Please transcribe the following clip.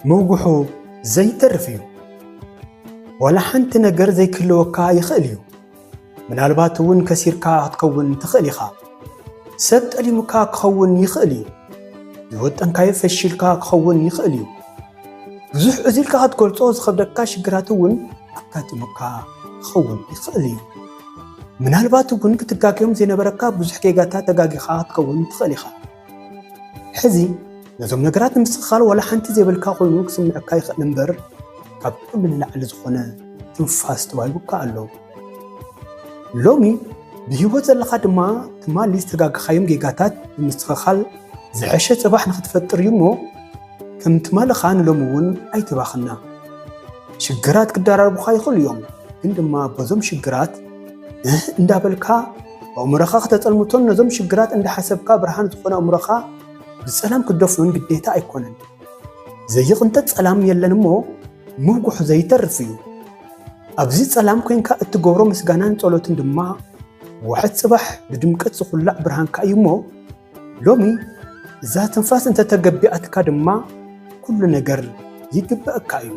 ምውግሑ ዘይተርፍ እዩ። ዋላ ሓንቲ ነገር ዘይክህልወካ ይኽእል እዩ። ምናልባት እውን ከሲርካ ክትከውን ትኽእል ኢኻ። ሰብ ጠሊሙካ ክኸውን ይኽእል እዩ። ዝወጠንካዮ ፈሺልካ ክኸውን ይኽእል እዩ። ብዙሕ እዚልካ ክትገልጾ ዝኸብደካ ሽግራት እውን ኣጋጢሙካ ክኸውን ይኽእል እዩ። ምናልባት እውን ክትጋገዮም ዘይነበረካ ብዙሕ ጌጋታት ተጋጊኻ ክትከውን ትኽእል ኢኻ። ሕዚ ነዞም ነገራት ንምስትኽኻል ዋላ ሓንቲ ዘይብልካ ኮይኑ ክስምዐካ ይኽእል እምበር፣ ካብ ኩሉ ንላዕሊ ዝኾነ ትንፋስ ተዋሂቡካ ኣሎ። ሎሚ ብህይወት ዘለኻ ድማ ትማሊ ዝተጋገኻዮም ጌጋታት ንምስትኽኻል ዝሐሸ ጽባሕ ንኽትፈጥር እዩ እሞ፣ ከም ትማልኻ ንሎሚ እውን ኣይተባኽና። ሽግራት ክደራረቡኻ ይኽእሉ እዮም፣ ግን ድማ በዞም ሽግራት እህ እንዳበልካ ኣእምሮኻ ከተጸልምቶን ነዞም ሽግራት እንዳሓሰብካ ብርሃን ዝኾነ ኣእምሮኻ ብጸላም ክትደፍኖን ግዴታ ኣይኮነን። ዘይቕንጠጥ ጸላም የለን እሞ ምውግሑ ዘይተርፍ እዩ። ኣብዚ ጸላም ኮይንካ እትገብሮ ምስጋናን ጸሎትን ድማ ዋሕድ ጽባሕ ብድምቀት ዝኹላዕ ብርሃንካ እዩ እሞ፣ ሎሚ እዛ ትንፋስ እንተተገቢኣትካ ድማ ኩሉ ነገር ይግበኣካ እዩ።